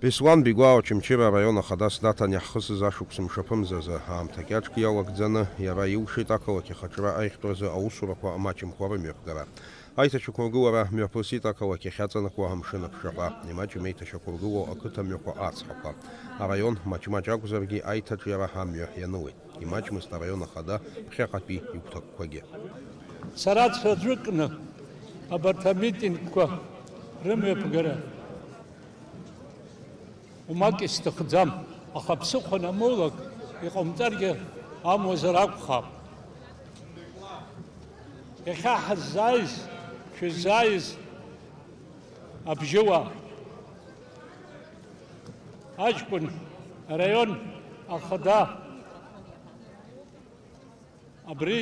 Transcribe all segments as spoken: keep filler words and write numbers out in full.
Беслан Бигәаа Очамчыра араион ахадас даҭан иаҳхысыз ашықәс мшаԥымзазы, аамҭа кьаҿк иалагӡаны, иара илшеит ақалақь ахаҿра аихтәразы аусурақәа маҷымкәа рымҩаԥгара. Аиҭашьақәыргылара мҩаԥысит ақалақь ахьаҵанакуа амшын аԥшаҳәа, имаҷым еиҭашьақәыргылоу ақыҭа мҩақәа ацҳақәа. Араион маҷ-маҷ акәзаргьы аиҭаҿиара амҩа ианылеит. Имаҷмызт араион ахада ԥхьаҟатәи игәҭакқәагьы. Сара цәаӡәыкны абарҭ амитингқәа рымҩаԥгара умак исҭахӡам, аха ԥсыхәа анамоулак иҟамҵаргьы амуазар акәхап. Иахьа ҳаззааиз, шәыззааиз абжьыуаа, аҷкәын араион ахада, абри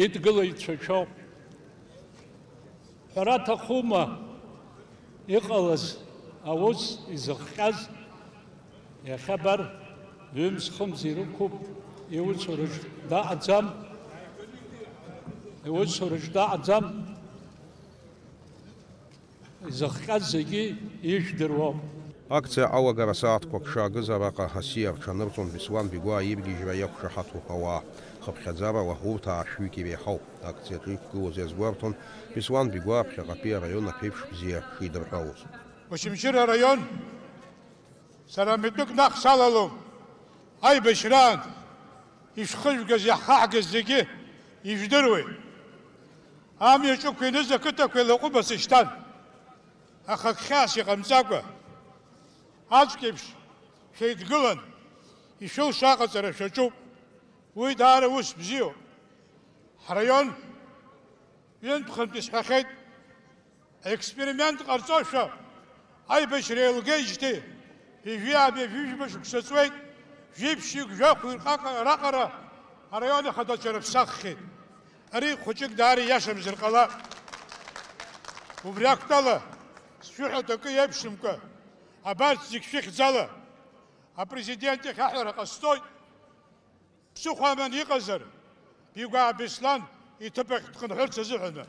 идгылеит цәашәоуп. Ҳәара аҭахума иҟалаз аус изыхҟьаз? Иахьа абар, ҩымз-хымз ирықәуп, иусураҿ даҟаӡам, иусураҿ даҟаӡам. Изыхҟьаз зегьы ижәдыруоуп. Акциа алагара сааҭқәак шаагыз араҟа асиа рҽанырҵон Беслан Бигәаа ибгьежьра иақәшаҳаҭу ауаа. Хыԥхьаӡарала урҭ аашәҩык иреиҳауп. Акциаҿы иқәгылоз иазгәарҭон Беслан Бигәаа ԥхьаҟатәи араион аԥеиԥш бзиа шидырҳәалоз. Очамчыра араион, сара митәык наҟ салалом. Аибашьраан ишәхыжәгаз, иаҳхаҳгаз зегьы ижәдыруеит. Амҩаҿ ықәиныз ақыҭақәа еилаҟәыба сышьҭан. Аха гхьаас иҟамҵакәа, аҵәк еиԥш шәеидгылан, ишәылшо аҟаҵара шәаҿуп. Уи даара ус бзиоуп. Ҳраион ҩынтә-хынтә исҳәахьеит, аексперимент ҟарҵошәа аибашьра еилгеижьҭеи ҩажәи ааби ҩажәи жәба шықәса ҵуеит, жәиԥшьҩык жәохәҩык раҟара араион ахадацәа рыԥсаххьеит. Ари хәыҷык даара ииашамзар ҟалап. Убри актәала, сшәыҳәоит акы еиԥшымкәа, абарҭ зегь шәыхьӡала апрезидент иахь аҳәара ҟасҵоит. Ԥсыхәа аман иҟазар, Бигәаа Беслан иҭыԥ ахь дхынҳәырц азыҳәаны.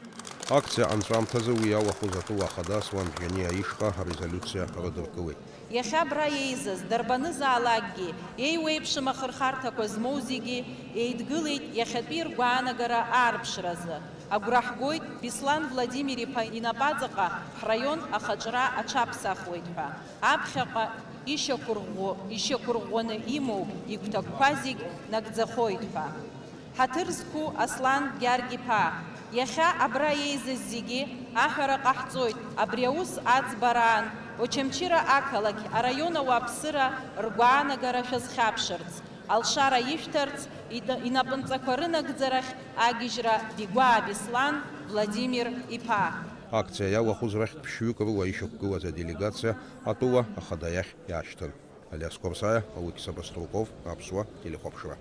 Акциа анҵәамҭазы уи иалахәыз атәыла ахада Аслан Џьаниа ишҟа арезолиуциа рыдыркылеит. Иахьа абра еизаз, дарбанызаалакгьы, еиуеиԥшым ахырхарҭақәа змоу зегьы еидгылеит иахьатәи ргәаанагара аарԥшразы. Агәра ҳгоит, Беслан Владимир-иԥа инапаҵаҟа ҳраион ахаҿра аҽаԥсахуеит ҳәа. Аԥхьаҟа ишьақәырӷәӷәо, ишьақәырӷәӷәаны имоу игәҭакқәа зегь нагӡахоит ҳәа. Ҳаҭыр зқәу Аслан Гьаргь-иԥа, иахьа абра еизаз зегьы аҳәара ҟаҳҵоит, абри аус аӡбараан, Очамчыра ақалақь, араион ауааԥсыра ргәаанагара шәазхьаԥшырц, алшара ишәҭарц, ида-, инапынҵақәа рынагӡарахь агьежьра Бигәаа Беслан Владимир-иԥа. Акциа иалахәыз рахьтә ԥшьҩык рыла ишьақәгылаз аделегациа атәыла ахада иахь иаашьҭын. Алиас Қәарсаиа, Алықьса Баструков, Аԥсуа телехәаԥшра.